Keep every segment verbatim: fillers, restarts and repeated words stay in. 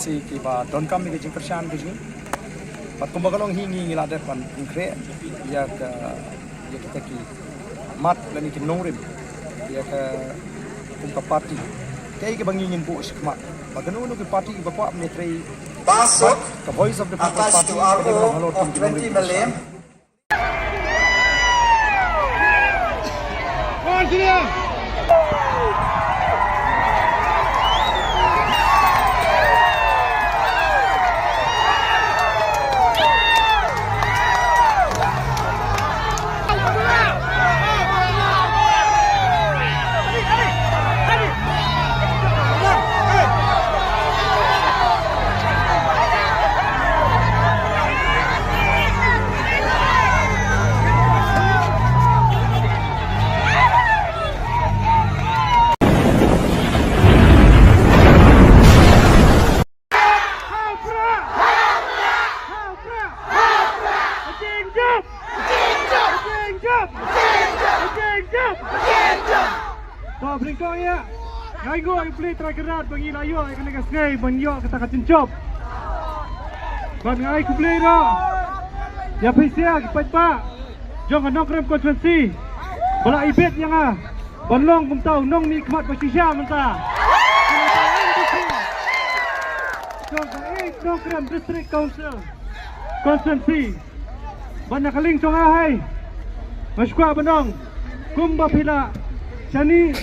Kiba donkam ïa ka jingkyrshan ka jong ngi. Bad kumba ka long hi ngi ngi la dep ban pynkhreh ïa ka, ïa kita ki mat lane ki nongrim ïa ka kum ka party. Kaei kaba ngi ngin buh shakhmat ba kano kano ki party kiba kwah ban ïatrei. Bad ka Voice of the People Party ka dei ban long halor kum ki nongrim. To, pynlong ïa. Nga ainguh ïa U Blei Trai Kynrad ba ngi la ïoh ïa kane ka sngi ban ïoh kata ka jingïap. Bad nga ai khublei ruh ïa phi sha ki paidbah jong ka Nongkrem constituency ba la ibit ïa nga ban long kumta u nongmihkhmat ba shisha mynta. Jong ka Nongkrem District Council constituency. Bad na ka liang jong nga hai, nga sngewkwah ban ong kumba phi la shaniah,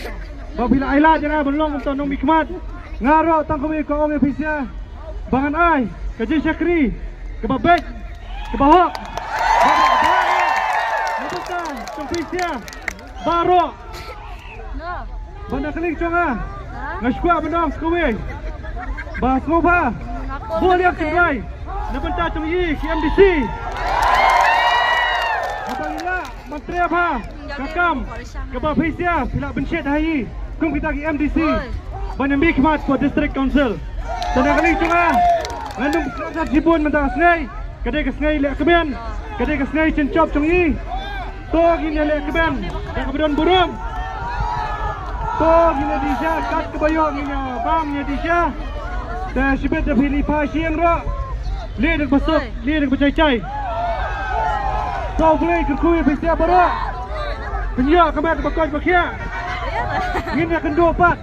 ba phi la ai lad ïa nga ban long kumta u nongmihkhmat. Nga ruh tang kumne ka ong ïa phi sha ba ngan ai ka jingshakri kaba beit, kaba hok. Bad na ka bynta jong phi sha baroh. Bad na ka liang jong nga, nga sngewkwah ban ong sa kawei ba sngewbha bun ïa ki trai na bynta jong ngi ki M D C. Haba ngi lah ban trei bha ka kam kaba phi sha phi lah ban shet ha ngi kum kita ki M D C ban ïa mihkhmat for District Council. Te na ka liang jong nga, ngan ym kren shibun mynta ka sngi. Ka dei ka sngi leh kmen, ka dei ka sngi jingïap jong ngi. To ngin ïa leh kmen da kaba don burom. To ngin ïa dih sha, kat kaba ïoh ngin ïa bam, ngin ïa dih sha. Te shibit da phi leit phai sha ïing ruh, leit da kaba suk, leit da kaba jai jai. To U Blei kyrkhu ïa phi sha baroh. Pynïoh ka met ba koit ba khiah. Ngin ïa kynduh pat.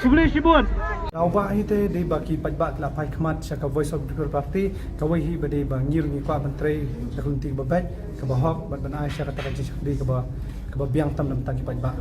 Khublei shibun. Kaba hi te dei ba ki paidbah ki la phai khmat sha ka Voice of the People Party, kawei hi ba dei ba ngi ruh ngi kwah ban trei da ka lynti kaba beit, kaba hok, bad ban ai sha kata ka jingshakri kaba, kaba biang tam na bynta ki paidbah.